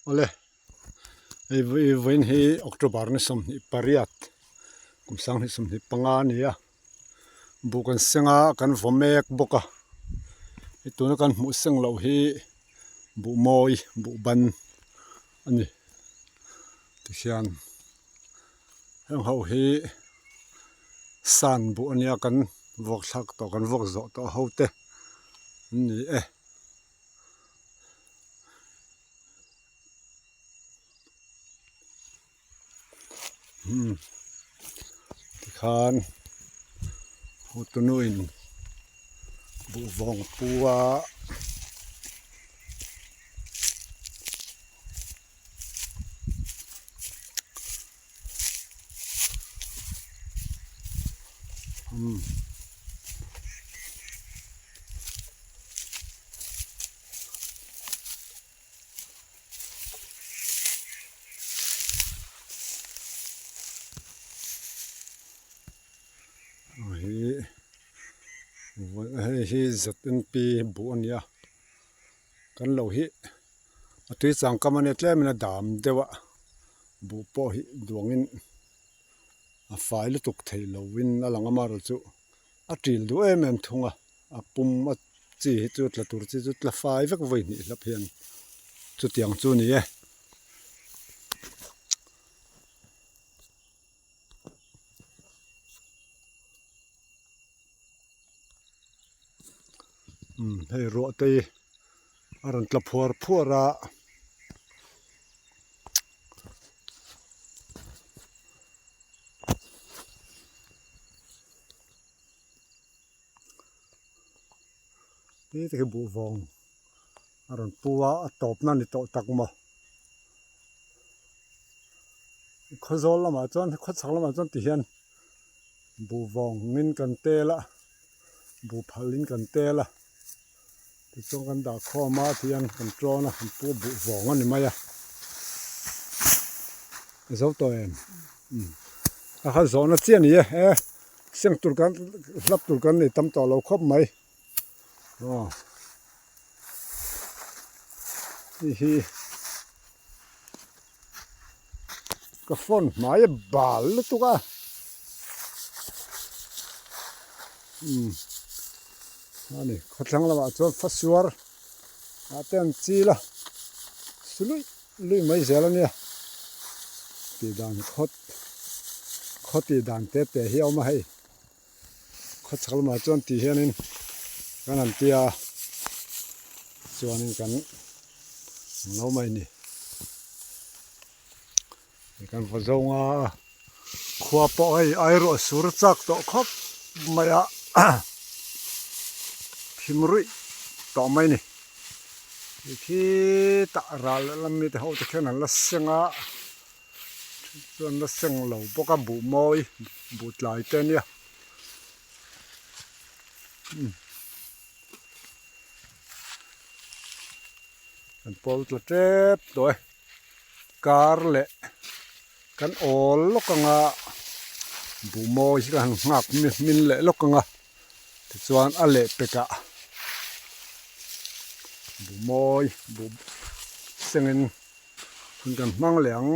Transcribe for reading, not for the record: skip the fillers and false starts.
Awle, hei vawiin hi October ni 28 kum 2025 a ni a, buh kan seng a kan vaw mek bawk a, hei tuna kan hmuh seng loh hi buh mawi buh ban a ni tikhian heng ho hi san buh a nia kan vuak thlak tawh kan vuak zawh tawh ho te an ni e. Tikhan hotunuin buhvawng pu a Hei hi ZNP buh a ni a kan lo hi a tui chang kam a nia tlem in a dam deuh a buh pawh hi duangin a fai lutuk thei lovin a lang a amaherawhchu a ṭil duh em em thung a a pum a chi hi chu tla tur chi chu tla fai vek vawi hnih hlap hian chutiang chu a ni e. Umm hei ruah te hi a rawn tla phuar phuar a. Ti te khi buh vawng a rawn pu a a tawpna a ni tawh tak maw khawzawl lamah chuan khawchhak lamah chuan ti hian buh vawngin kan tel a buh phalin kan tel a tichuan kan dah khawm a tihian kan tawn a kan pu a buh vawng a ni mai a a zo tawh em a kha zawhna chiah a ni e e seng tur kan hlap tur kan nei tam tawh lo khawp mai aw hei hi ka phone hmai a bal lutuk a umm ani khawthlang lamah chuan fasuar ah te an chil a su luih luih mai zel a nia tih dan khawt khaw tih dan te te hi a awm a hei khawchhak lamah chuan tih hianin kan han tia chuanin kan lo mai ni kan va zawng a khua pawh hei airuah sur chak tawh khawp mai a thim ruih tawh mai ni khi tah ral lehlam mite ho te khian an la seng a. Chuan la seng lo bawk a buh mawi buh tlai te ania umm kan pawl tla tep tawh e kar leh kan awl lawk anga buh mawi hi ka han nghak hmin leh lawk anga tichuan a lehpekah buh mawi buh sengin. Hun kan hmang leh ang.